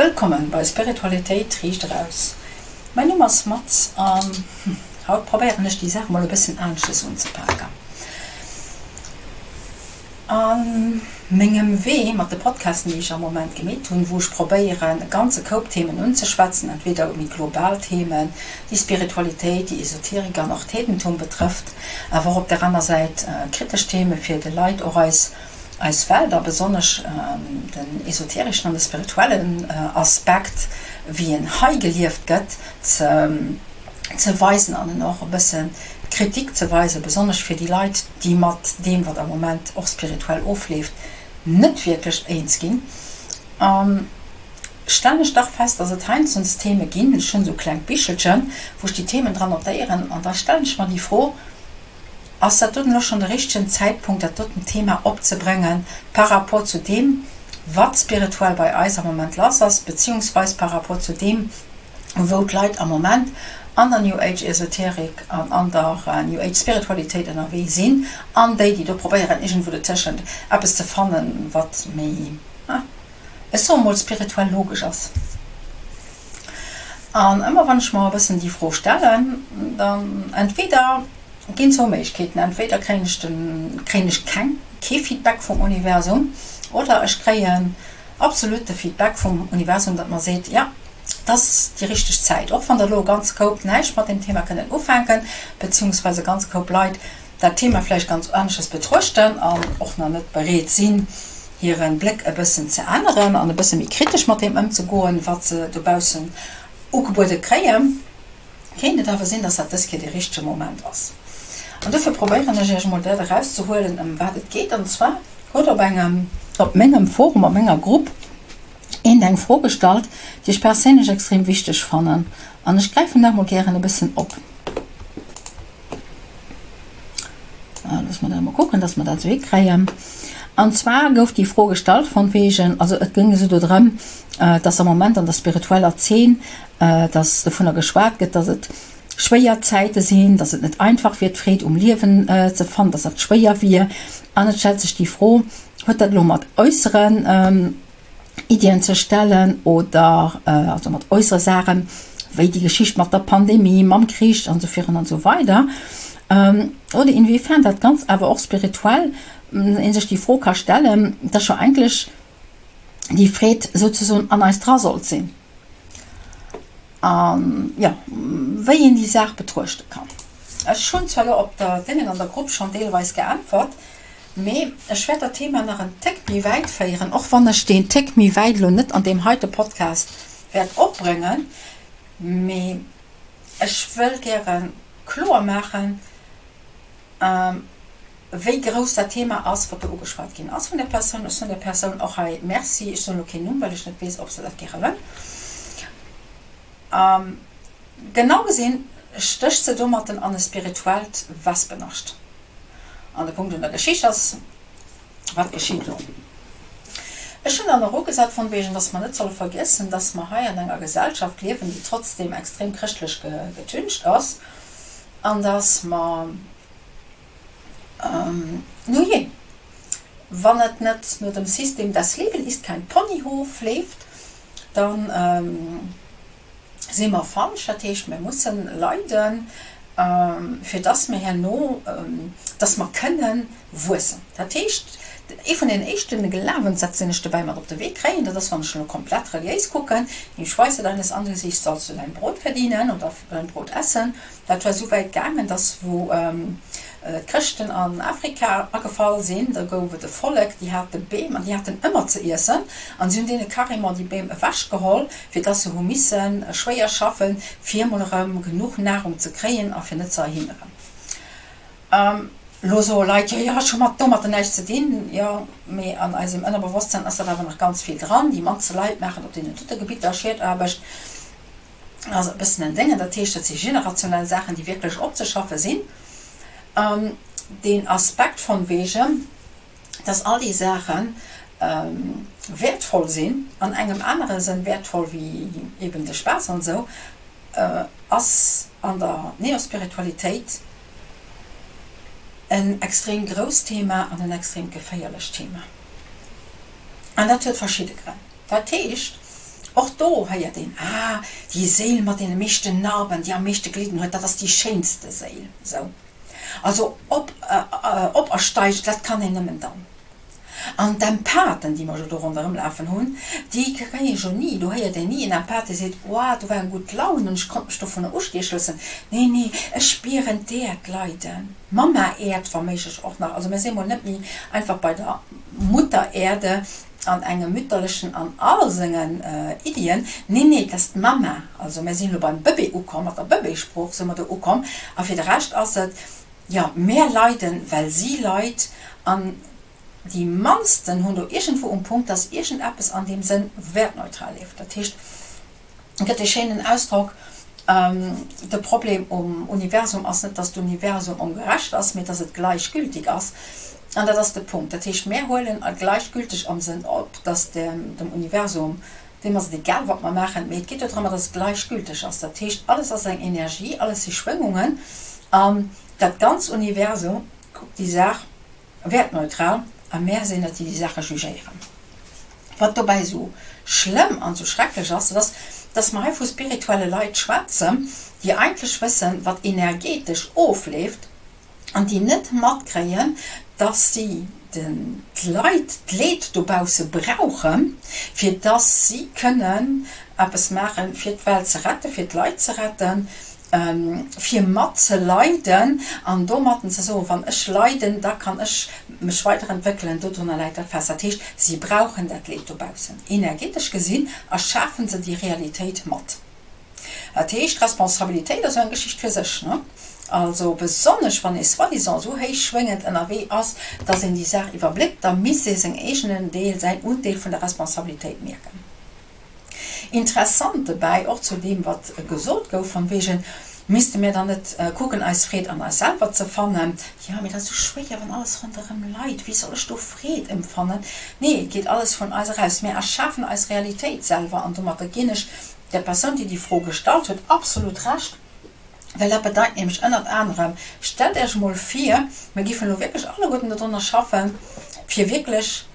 Wëllkommen bei Spiritualitéit riicht eraus. Mäin Numm ass Mats an haut probéieren ech déi Saach mol e bëssen aneschters unzepaken. A mengem Wee mat de Podcasten déi ech am Moment gemeet hunn, wou ech probéieren e ganze Koup Themen unzeschwätzen, entweder méi global Themen, déi Spiritualitéit, déi Esoterik an och d'Heedentum betrëfft, awer och op der aner Säit kritesch Theme fir de Leit och eis eis Welt a besonnesch den esotereschen an de spirituellen Aspekt, wéi en hei gelieft gëtt, ze weisen an en och e bëssen d'Kritik ze weisen, besonnesch fir déi Leit, déi mat deem, wat am Moment och spirituell ofleeft, net wierklech eens ginn. Stellen ech dach fest, dass et heiansdens Theme ginn, ech hunn esou klengt Bichelchen, wou ech déi Themen dran notéieren, an da stellen ech mer déi Fro, Ass dat doten elo schonn de richtegen Zäitpunkt, dat doten Thema opzebréngen par rapport zu deem, wat spirituell bei eis am Moment lass ass, beziehungsweis par rapport zu deem, wou d'Leit am Moment an der New Age Esoterik an an der New Age Spiritualitéit ënnerwee sinn, an déi, déi do probéieren, iergendwou dotëschent eppes ze fannen, wat méi, ech soe mol, spirituell logesch ass. An ëmmer wann ech mer e bëssen déi Fro stellen, dann entweder ginn zwou Méiglechkeeten, entweder kréien ech den, kréien ech keng, kee Feedback vum Universum oder ech kréien absolut de Feedback vum Universum, dat mer seet, jo, et ass déi richteg Zäit, och wann der elo e ganze Koup näischt mat deem Thema kënnen ufänken, beziehungsweise e ganze Koup Leit dat Thema vläicht ganz anesches betruechten an och nach net bereet sinn, hire Bléck e bëssen ze änneren an e bësse méi kritesch mat deem ëmzegoen, wat se dobaussen ugebuede kréien, kéint et awer sinn, dass dat dës Kéier dee richtege Moment ass. An dofir probéieren ech Iech emol dat erauszehuelen, ëm wat et geet. An zwar huet op engem, op mengem Forum, op menger Grupp eent eng Fro gestallt, déi ech perséinlech extrem wichteg fannen. An ech gräifen dat emol gären e bëssen op. Loosse mer dat emol kucken, dass mer dat esou hikréien. An zwar gouf déi Fro gestallt von wegen, also et géing esou do drëm, dass am Moment an der spiritueller Zeen, dass dovunner geschwat gëtt, dass et schwéier Zäite sinn, dass et net einfach wier, d'Freed um Liewen ze fannen, dass dat schwéier wier. An et stellt sech déi Fro, Huet dat elo mat äusseren Iddien ze stellen oder also mat äussere Saachen, wéi déi Geschicht mat der Pandemie, mam Krich an esou virun an esou weider, oder inwiefern dat Ganzt awer och spirituell ee sech déi Fro ka stellen, dass jo eigentlech déi Freed souzesoen an eis dra sollt sinn an, jo, wéi een déi Saach betruechte kann. Ech hunn zwar elo op der Déngen an der Grupp schonn deelweis geäntwert, Mee ech wäert dat Thema nach en Téck méi wäit féieren, och wann ech deen Téck méi wäit elo net an deem heite Podcast wäert opbréngen. Mee ech wëll gäre kloer maachen, wéi grouss dat Thema ass, wat do ugeschwat ginn ass vun där Persoun. Ech soen där Persoun och hei Merci. Ech soen elo keen Numm, well ech net weess, ob se dat gäre wëll. Genau gesinn stécht se domatten an e spirituellt Wespenascht. An de Punkt un der Geschicht ass, Wat geschitt elo? Ech hunn dann och ugesat von wegen, dass mer net solle vergiessen, dass mer hei an enger Gesellschaft liewen, déi trotzdem extrem chrëschtlech getüncht ass, an dass mer, nujee, wann et net no dem System Das Leben ist kein Ponyhof leeft, dann, si mer falsch. Dat heescht, mir mussen leiden, fir dass mir herno, dass mer kënnen wuessen. Dat heescht, ee vun den éischte Glawenssätz, deen ech dobäi mat op de Wee kréien, dat ass, wann ech elo komplett reliéis kucken, Im Schweiße deines Angesichts sollst du dein Brot verdienen oder dein Brot essen. Dat war souwäit gaangen, dass wou d'Chrëschten an Afrika agefall sinn, da gouf et e Vollek, déi hate Beem an déi haten ëmmer ze iessen an si hunn deene carrément déi Beem ewechgeholl, fir dass se hu misse schwéier schaffen, fir emol erëm genuch Nahrung ze kréien a fir net ze erhingeren. Elo soe Leit, jo, jo, ech hu mat domatter näischt ze dinn. Jo, mee an eisem Ënnerbewosstsein ass dat awer nach ganz vill dran. Déi mannste Leit maachen op deenen dote Gebitter Schietaarbecht. Ass e bëssen en Déngen. Dat heescht, dat si generationell Saachen, déi wierklech opzeschaffe sinn. An deen Aspekt von wegen, dass all déi Saache wäertvoll sinn, an engem anere Sënn wäertvoll wéi eben de Spaass an esou, ass an der Neospiritualitéit en extrem grousst Thema an en extrem geféierlecht Thema. An dat huet verschidde Grënn. Dat heescht. Och do héiert een, Ah, déi Séil mat deene meeschten Narben, déi am meeschte gelidden huet, dat ass déi schéinste Séil. Esou. Also op, opersteigen, dat kann een nëmmen dann. An d'Empathen, déi mer jo do ronderëm lafen hunn, déi kréie jo ni, do héiert een ni en Empath, dee seet, Oah, do war eng gutt Laun an ech konnt mech dovunner ustieche loossen. Nee, nee, ech spieren d'Äerd leiden, d'Mamma Äerd wa méiglech och nach. Also mir si mol net méi einfach bei der Mutter Erde an engem mütterlechen an all sengen Iddien. Nee, nee, et ass d'Mamma. Also mir sinn elo beim Bëbee ukomm, mat der Bëbeesprooch si mer do ukomm. A fir de Rescht ass et, Jo, mär leiden, well si leit, an déi mannsten hunn do iergendwou um Punkt, dass iergendeppes an deem Sënn wertneutral leeft. Dat heescht, et gëtt dee schéinen Ausdrock, De Problem um Universum ass net, dass d'Universum ongerecht ass, mee dass et gleichgültig ass. An dat ass de Punkt. Dat heescht, mär huelen gleichgültig am Sënn op, dass dem Universum, deem ass et egal, wat mer maachen, mee et geet jo drëmmer, dass et gleichgültig ass. Dat heescht, alles ass eng Energie, alles si Schwéngungen. An dat ganz Universum kuckt déi Saach wäertneutral a mär sinn et, déi déi Saache jugéieren. Wat dobäi esou schlëmm an esou schrecklech ass, dat ass, dass mer hei vu spirituelle Leit schwätzen, déi eigentlech wëssen, wat energetesch ofleeft an déi net matkréien, dass si d'Leit, d'Leed dobausse brauchen, fir dass si kënnen eppes maachen, fir d'Welt ze retten, fir d'Leit ze retten, fir mat ze leiden an domatten ze soen, wann ech leiden, da kann ech mech weiderentwéckelen, dodrunner läit dat fest. Dat heescht, si brauchen dat Leed dobaussen. Energetesch gesinn erschafen se déi Realitéit mat. Dat heescht, Responsabilitéit ass jo eng Geschicht fir sech, ne? Also besonnesch wann ee soi-disant esou héich schwéngend ënnerwee ass, datt een déi Saach iwwerbléckt, da misst ee seng eegenen Deel, säin Undeel vun der Responsabilitéit mierken. Interessant dobäi, och zu deem wat gesot gouf, von wegen, misste mir dann net kucken eis Freed an eis selwer ze fannen? Jo, mee dat ass esou schwéier, wann alles ronderëm leit, wéi soll ech do Freed empfannen? Nee, et geet alles vun eis eraus, mir erschafen eis Realitéit selwer an domatter ginn ech der Persoun, déi déi Fro gestallt huet, absolut Recht, well dat bedeit nämlech ënnert anerem, stellt Iech emol vir, mir giffen elo wierklech alleguerten dodrunner schaffen, fir wierklech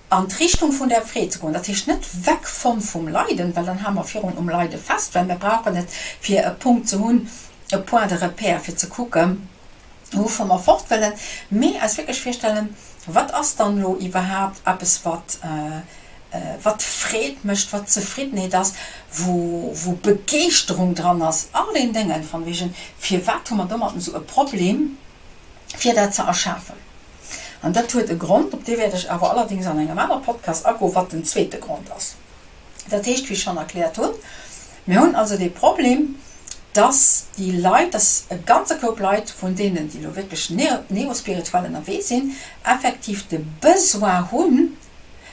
an d'Richtung vun der Freed ze goen, dat heescht net weg von vum Leiden, well dann hale mer virun um Leide fest, well mir brauchen et fir e Punkt ze hunn, e Point de repère, fir ze kucken, wouvon mer fort wëllen, mee eis wierklech virstellen, wat ass dann elo iwwerhaapt eppes, wat wat Freed mécht, wat Zefriddenheet ass, wou wou Begeeschterung dran ass, all deen Déngen, von wegen, firwat hu mer domatten esou e Problem, fir dat ze erschafen. An dat huet e Grond, op dee wäert ech awer allerdéngs an engem aner Podcast agoen, wat den zweete Grond ass. Dat heescht, wéi ech schonn erkläert hunn, mir hunn also dee Problem, dass déi Leit, dass e ganze Koup Leit vun deenen, déi elo wierklech neospirituell ënnerwee sinn, effektiv de Besoin hunn,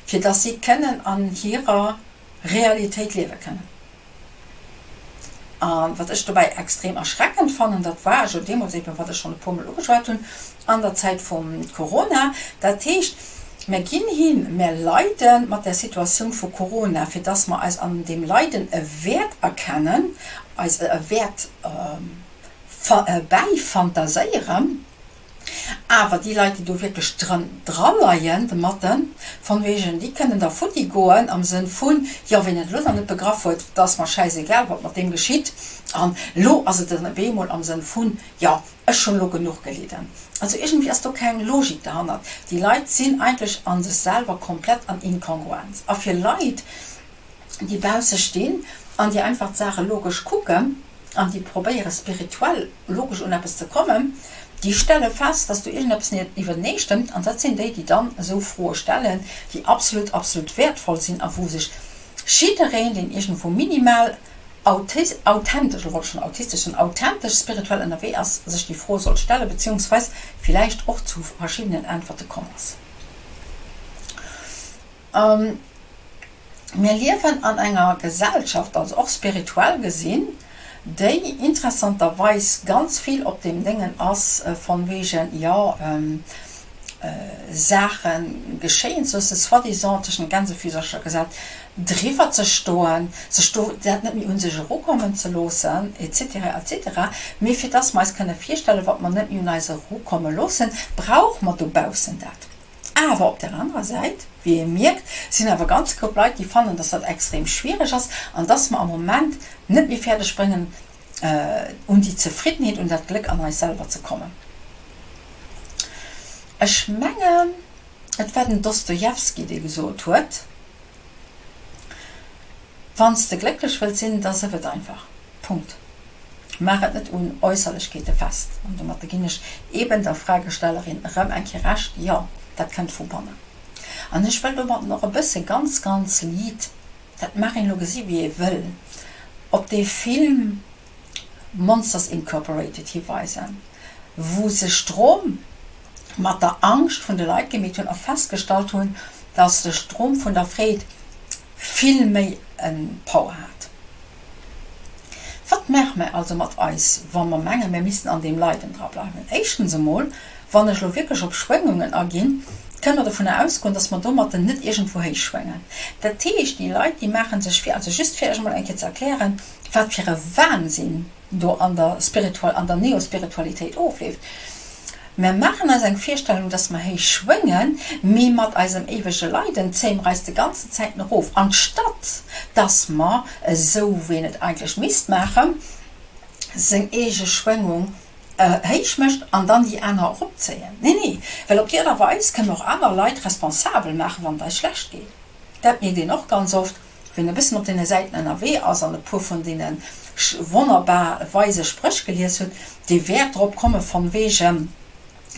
fir dass si kënnen an hirer Realitéit liewe kënnen. A wat ech dobäi extrem erschreckend fannen, dat war jo deemools eben, wat ech schonn e puermol ugeschwat hunn, an der Zäit vum Corona, dat heescht, mir ginn hin, mir leide mat där Situatioun vu Corona, fir dass mer eis an deem Leiden e Wäert erkennen, eis e Wäert bäifantaséieren. Awer déi Leit, déi do wierklech dran draleien domatten, von wegen, déi kënnen da futti goen am Sënn vun, jo, ween et elo nach net begraff huet, 't ass mer schäisegal, wat mat deem geschitt. An elo ass et dann op eemol am Sënn vun, jo, ech hunn elo genuch gelidden. Also iergendwéi ass do keng Logik derhannert. Déi Leit sinn eigentlech a sech selwer komplett an Inkongruenz. A fir Leit, déi bausse stinn an déi einfach d'Saache logesch kucken, an déi probéiere spirituell logesch un eppes ze kommen, déi stelle fest, dass do iergendeppes net iwwertenee stëmmt. An dat sinn déi, déi dann esou Froe stellen, déi absolut, absolut wäertvoll sinn a wou sech jiddereen, deen iergendwou minimal authentesch, elo wollt ech schonn autistesch soen, authentesch spirituell ënnerwee ass, sech déi Fro sollt stellen, beziehungsweis villäicht och zu verschiddenen Äntwerte komm ass. Mir liewen an enger Gesellschaft, also och spirituell gesinn, déi interessanterweis ganz vill op deem Déngen ass von wegen, jo, Saache geschéien ze loossen, soi-disant tëschent Gänsefüsercher gesat, driwwer ze stoen, sech do dat net méi un sech erukommen ze loossen, et cetera, et cetera. Mee fir dass mer eis kënne virstellen, wat mer net méi un eis erukomme loossen, brauche mer dobaussen dat. Awer op der anerer Säit, wéi ee mierkt, sinn awer ganz Koup Leit, déi fannen, dass dat extrem schwiereg ass an dass mer am Moment net méi fäerdeg bréngen, un déi Zefriddenheet, un dat Gléck an eis selwer ze kommen. Ech mengen, et war den Dostojewski, dee gesot huet, Wann s de glécklech wëlls sinn, da sëff et einfach. Punkt. Maach et net un Äusserlechkeete fest. An domatter ginn ech eben der Fragestellerin erëm eng Kéier Recht, jo, dat kënnt vu bannen. An ech wëll domatten och e bësse ganz, ganz liit, dat mag een elo gesi wéi ee wëll, op dee Film Monsters Incorporated hiweisen, wou se Strom mat der Angscht vun de Leit gemeet hunn a festgestallt hunn, dass de Strom vun der Freed vill méi e Power hat. Wat maache mer also mat eis, wa mer mengen, mir missten an deem Leiden dra bleiwen? Éischtens emol, wann ech elo wierklech op Schwéngungen aginn, kënne mer dovunner ausgoen, dass mer domatten net iergendwou héich schwéngen. Dat heescht, déi Leit, déi maache sech vir, also just fir Iech emol eng Kéier ze erklären, wat fir e Wahnsinn do an der Spiritual, an der Neospiritualitéit ofleeft. Mer maachen eis eng Virstellung, dass mer héich schwéngen, mee mat eisem éiwege Leiden zéie mer eis de ganzen Zäiten erof, anstatt dass mer, esou wéi een et eigentlech misst maachen, seng eege Schwéngung héich mécht an dann déi aner eropzéien. Nee, nee, well op déi Art a Weis kënne mer och aner Leit responsabel maachen, wann et eis schlecht geet. Dat mierkt een och ganz oft, Wien e bëssen op deene Säiten ënnerwee ass an e puer vun deene wonnerbar weise Spréch gelies huet, dee wäert drop komme von wegen,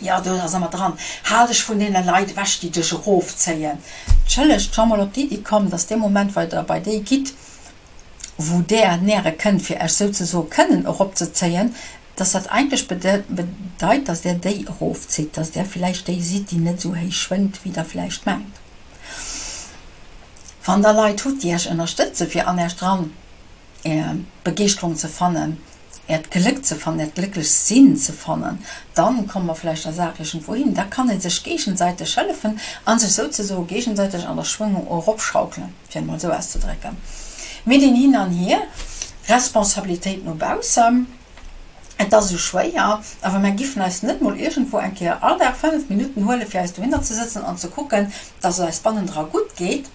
jo, do ass ëmmer dran, hal dech vun deene Leit ewech, déi dech erofzéien. Entschëllegt, scho mol op d'Iddi komm, dass dee Moment, wei der bei déi gitt, wou där näre kënnt, fir Äech souzesoe kënnen eropzezéien, dass dat eigentlech bedeit, dass där déi erofzitt, dass där villäicht déi sidd, déi net esou héich schwéngt, wéi der villäicht mengt. Wann der Leit hutt, déi Iech ënnerstëtzen, fir an Iech dran Är Begeeschterung ze fannen, Äert Gléck ze fannen, Äert glécklech Sinn ze fannen, dann komme mer vläicht der Saach iergendwou hin. Da kann ee sech géigesäiteg hëllefen a sech souzesoe géigesäiteg an der Schwëngung eropschaukelen, fir et mol esou auszedrécken. Mee deen Hin an Hier, Responsabilitéit no baussen, Et ass esou schwéier, awer mär giffen eis net mol iergendwou eng Kéier all Dag 5 Minutten huelen, fir eis dohinner ze sëtzen an ze kucken, dass et eis bannendra gutt geet,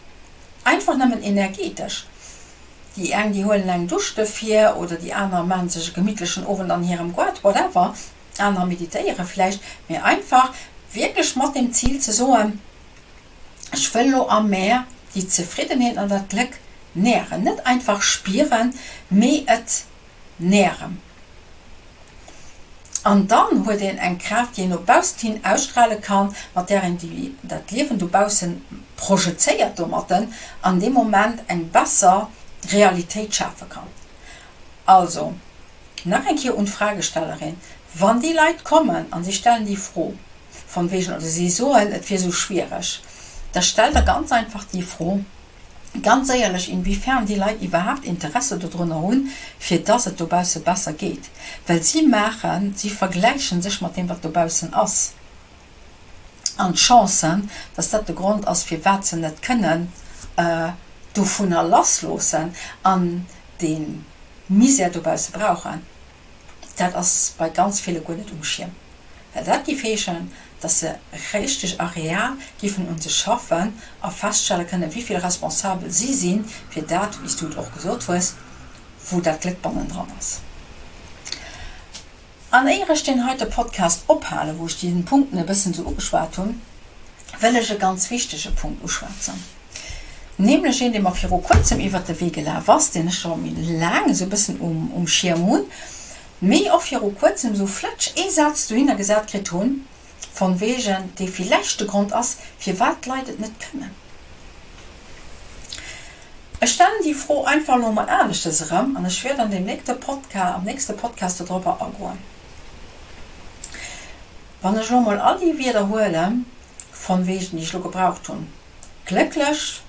einfach nëmmen energetesch. Déi eng, déi huelen eng Dusch dofir oder déi aner maachen sech e gemittlechen Owend an hirem Goart, whatever, aner meditéiere vläicht, mee einfach wierklech mat dem Zil ze soen, Ech wëll lo a mär déi Zefriddenheet an dat Gléck nähren, net einfach spieren, mee et nähren. An dann huet een eng Kraaft, déi een no baussent hin ausstrale kann, mat där een déi, dat Liewen dobaussen projezéiert, domatten an deem Moment eng besser Realitéit schafe kann. Also, nach eng Kéier un d'Fragestellerin, Wann déi Leit kommen a si stellen déi Fro von wegen, oder si soen, et wier esou schwiereg, da stellt Der ganz einfach déi Fro, Ganz éierlech, inwiefern déi Leit iwwerhaapt Interesse dodrunner hunn, fir dass et dobausse besser geet. Well si maachen, si vergläiche sech mat deem, wat dobaussen ass. An d'Chancen, dass dat de Grond ass, firwat se net kënnen dovunner lassloossen an dee Misär dobausse brauchen, Dat ass bei ganz ville guer net um Schierm, well dat géif heeschen, dass se richteg a real géifen un sech schaffen a feststelle kënnen, wéi vill responsabel si sinn fir dat, wéi s du et och gesot hues, wou dat Gléck bannendran ass. An éier ech deen heite Podcast ophalen, wou ech déi Punkten e bëssen esou ugeschwat hunn, wëll ech e ganz wichtege Punkt uschwätzen, nämlech een, dee mer viru kuerzem iwwert de Wee gelaf ass, deen ech scho méi laang esou e bëssen um Schierm hunn, mee och viru kuerzem esou flatsch ee Saz dohinner gesat kritt hunn, von wegen, dee villäicht de Grond ass, firwat d'Leit et net kënnen. Ech stellen déi Fro einfach elo emol aneschtes erëm an ech wäert an deem nächste Podca, am nächste Podcast dodropper agoen. Wann ech elo mol all déi Wierder huelen, von wegen, déi ech elo gebraucht hunn, glécklech,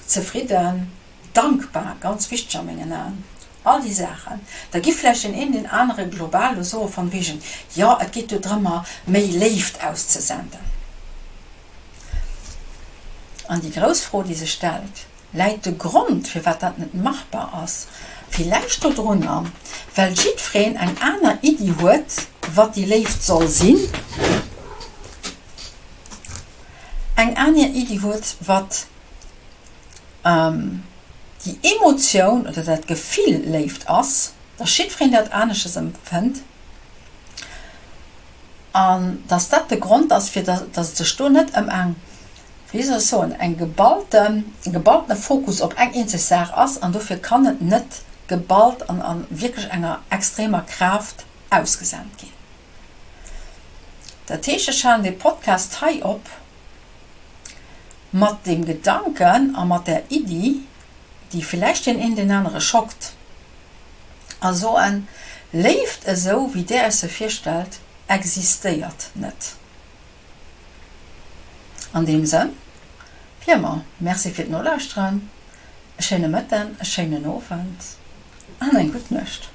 zefridden, dankbar, ganz wichteg a mengen Aen, all déi Saachen, da gi vläicht deen een deen anere global elo soe von wegen, jo, et geet do drëmmer, méi Léift auszesenden. An déi grouss Fro, déi sech stellt, Läit de Grond, firwat dat net machbar ass, villäicht dodrunner, well jiddwereen eng aner Iddi huet, wat déi Léift soll sinn? aner Iddi huet, wat déi Emotioun oder dat Gefill Léift ass, dass jiddwereen dat anesches empfënnt an dass dat de Grond ass, fir dass et sech do net ëm eng, wéi soll ech soen, eng geballte, e geballtene Fokus op eng eenzeg Saach ass an dofir kann et net geballt an a wierklech enger extremer Kraaft ausgesent ginn. Dat heescht, ech halen dee Podcast hei op mat deem Gedanken a mat där Iddi, déi villäicht deen een deen anere schockt, a soen, Léift esou wéi där Iech se virstellt, existéiert net. An deem Sënn, wéi ëmmer, Merci fir d'Nolauschteren, e schéine Mëtten, e schéinen Owend an eng gutt Nuecht.